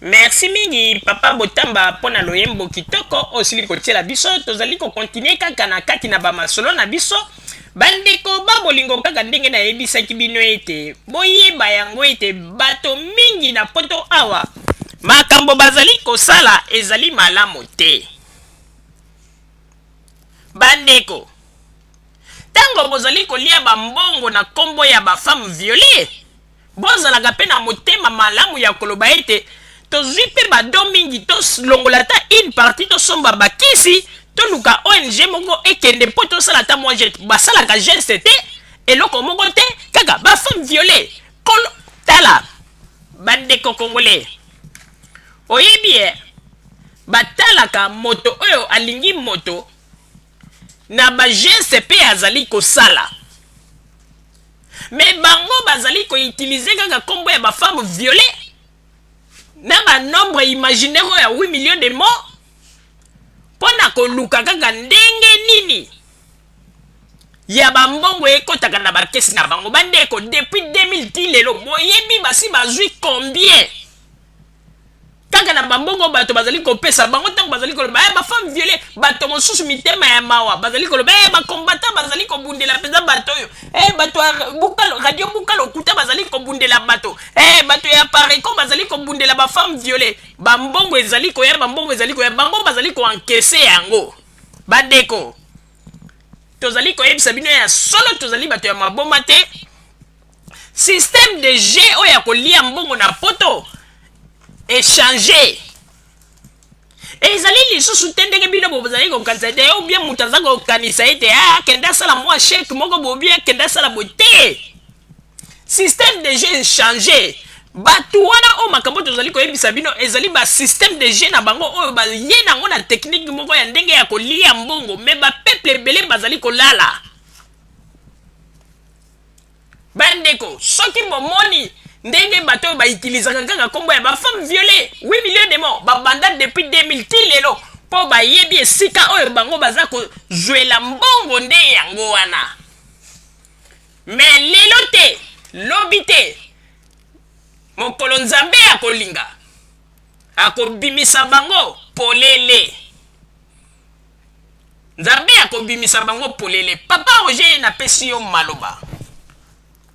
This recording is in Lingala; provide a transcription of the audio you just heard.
Merci mingi papa Botamba mpo na loyembo kitoko osili kotiela biso. Tozali kokontinue kaka na kati na bamasolo na biso. Bandeko ba bolingo, kaka ndenge nayebisaki bino ete boyeba yango ete bato mingi na poto awa makambo bazali kosala ezali malamu te. Bandeko, ntango bozali kolia bambongo na nkombo ya bafemme viole, bozalaka mpe na motema malamu ya koloba ete tozwi mpe bado mingi, tolongola ata une partie, tosomba bakisi, toluka ONG moko ekende mpo tosala ata mwa geste. Basalaka geste te, eloko moko te, kaka bafemme viole. Kolo tala, bandeko congolais, oyebi ye batalaka moto oyo alingi moto na bageste mpe azali kosala, mais bango bazali koutiliser kaka nkombo ya bafemme viole na banombre imaginaire oyo ya 8 millions de morts mpo na koluka kaka ndenge nini ya bambongo ekɔtaka na bakesi na bango. Bandeko, depuis 2000 ti lelo, boyebi basi bazwi combien kaka na bambongo bato bazali kopesa bango? Ntango bazali koloba ya bafemme viole, bato mosusu mitema ya mawa bazali koloba ya bakombata, bazali kobundela mpenza bato oyo, bato ya radio buka lokuta bazali kobundela bato, bato ya Apareco bazali kobundela bafemme viole. Bambongo ezali koya, bambongo ezali koya, bango bazali koencaisser yango. Bandeko, tozali koyebisa bino ya solo, tozali bato ya maboma te. Système de jeu oyo ya kolia mbongo na poto échange ezali lisusu te ndenge bino bozali kokanisa ete ou bien moto aza kokanisa ete akende asala mwa chèque moko bobi, akende asala boye te. Système de jeu échange. Bato wana oyo makambo tozali koyebisa bino ezali basystème de jeu na bango oyo baye nango na technique moko ya ndenge ya kolia mbongo, mais bapeuple ebele bazali kolala. Bandeko, soki bomoni ndenge bato oyo bautilisaka kaka nkombo ya bafemme viole, 8 millions de morts, babanda depuis 2000 ti lelo, mpo bayebi esika oyo bango baza kozwela mbongo nde yango wana. Mais lelo te, lobi te, mokolo Nzambe akolinga, akobimisa bango polele. Nzambe akobimisa bango polele. Papa Roger, napesi yo maloba.